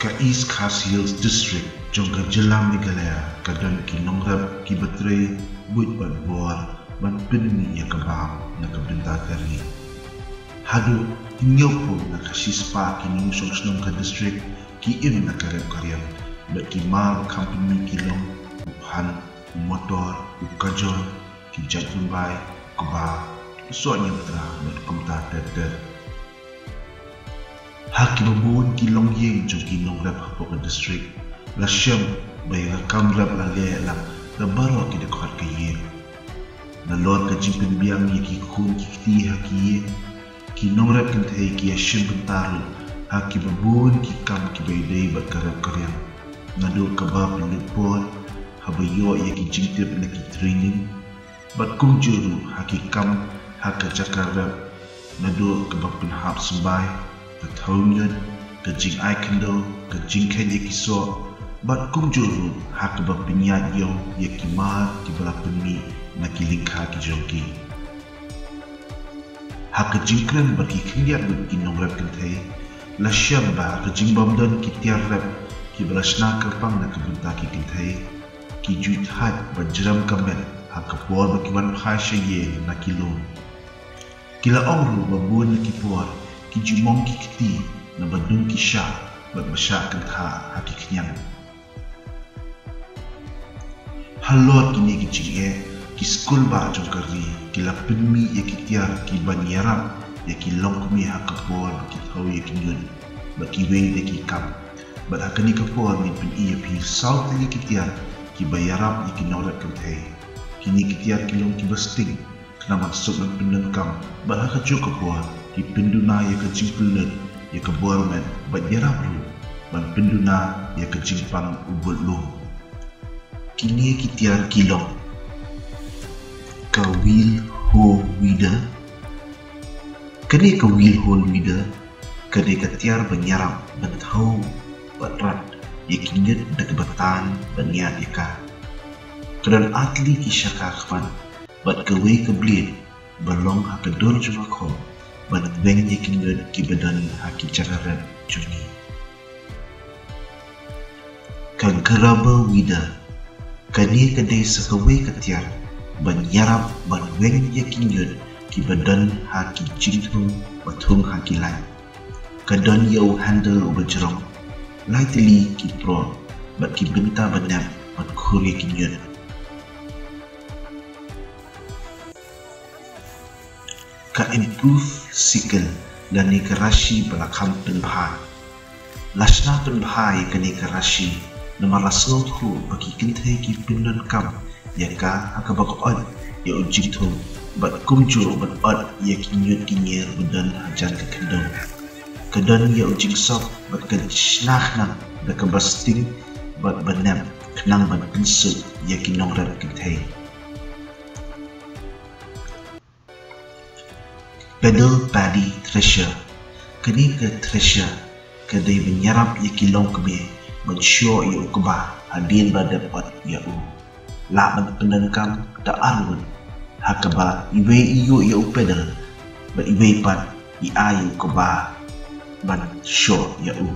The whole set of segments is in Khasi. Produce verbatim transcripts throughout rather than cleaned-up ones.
Ka East Khasi Hills District jong ka jylla Meghalaya ka don ki nongrep kiba trei buit bad bor ban pynmih ïa ka bam na ka bynta ka ri. Haduh hynñiewphew na ka shispah ki nongshong shnong ka district ki im na ka rep ka riang bad ki mar ba kham pynmih ki long u phan, u motor, u kajor, ki jait pynbai, u kba, u soh ñiamtra bad kumta ter ter. Ha kiba bun ki longïing jong ki nongrep hapoh ka district la shem ba ïa ka kam rep la leh lang da baroh ki dkhot ka ïing. Nalor ka jingpynbiang ïa ki khun ki kti ha ki ïing, ki nongrep kynthei ki ïashim bynta ruh ha kiba bun ki kam kiba ïadei bad ka rep ka riang, naduh kaba pynlut por haba ïoh ïa ki jingtip na ki training, bad kumjuh ruh ha ki kam ha ka jaka rep, naduh kaba pynhap symbai, ka thew ñiut, ka jingai khyndew, ka jingkheiñ ïa ki soh, bad kumjuh ruh ha kaba pynïaid ïew ïa ki mar kiba la pynmih na ki lyngkha ki jong ki. Ha ka jingkren bad ki khyndiat bad ki nongrep kynthei, la shem ba ha ka jingbym don ki tiar rep kiba la shna kyrpang na ka bynta ki kynthei, ki ju thait bad jrem ka met ha ka por ba ki wan phai sha ïing na ki lum. Ki la ong ruh ba bun na ki por ki ju mong ki kti naba dung ki shah bad ba shah kynthah ha ki khñiang. Halor kine ki jingeh, ki skul bah jong ka ri ki la pynmih ïa ki tiar ki ban ïarap ïa ki longkmie ha ka por ba ki thew ïa ki ñiut bad kiwei de ki kam. Bad ha kane ka por ngin pyni ïa phi saw tylli ki tiar kiba ïarap ïa ki nongrep kynthei. Kine ki tiar ki long kiba sting, khnang ban suk ban pyndonkam bad ha kajuh ka por ki pynduna ïa ka jingpynlut ïa ka bor met bad ïarap ruh ban pynduna ïa ka jingpang u budlum. Kine ki tiar ki long ka wheel hoe weeder. Kane ka wheel hoe weeder ka dei ka tiar ban ïarap ban thew bad rat ïa ki ñiut da kaba tan ban ïaid ïa ka. Ka don ar tylli ki shaka khmat bad kawei ka blade ba long ha ka dur jong ka khop ban weng ïa ki ñiut kiba don ha ki jaka rep jong ngi. Ka grubber weeder. Kane ka dei sa kawei ka tiar ban ïarap ban weng ïa ki ñiut kiba don ha ki jingthung ba thung ha ki lait. Ka don ïa u handle uba jrong, lai tylli ki prot bad ki bynta ba nep ban khur ïa ki ñiut. Ka improve sickle lane ka rashi ba la kham pynbha. La shna pynbha ïa kane ka rashi namar la sngewthuh ba ki kynthei ki pyndonkam ïa ka ha kaba ka ot ïa u jingthung bad kumjuh ban ot ïa ki ñiut ki ñier ba don hajan ka khyndew. Ka don ïa u jingsop bad ka shna khnang da kaba sting bad ba nep khnang ban pynsuk ïa ki nongrep kynthei. Pedal paddy thresher. Kane ka thresher ka dei ban ïarap ïa ki longkmie ban shoh ïa u kba hadien ba dep ot ïa u. Lah ban pyndonkam da ar ngut ha kaba iwei i ïuh ïa u pedal bad iwei pat i ai ïa u kba ban shoh ïa u.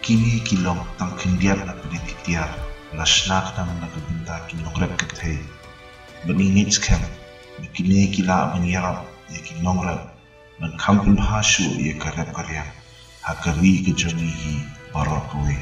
Kine ki long tang khyndiat na pdeng ki tiar la shna khnang na ka bynta ki nongrep kynthei. Bad ngi ngeit skhem ba kine ki lah ban ïarap ïa ki nongrep ban kham pynbha shuh ïa ka rep ka riang ha ka ri ka jong ngi hi baroh kawei.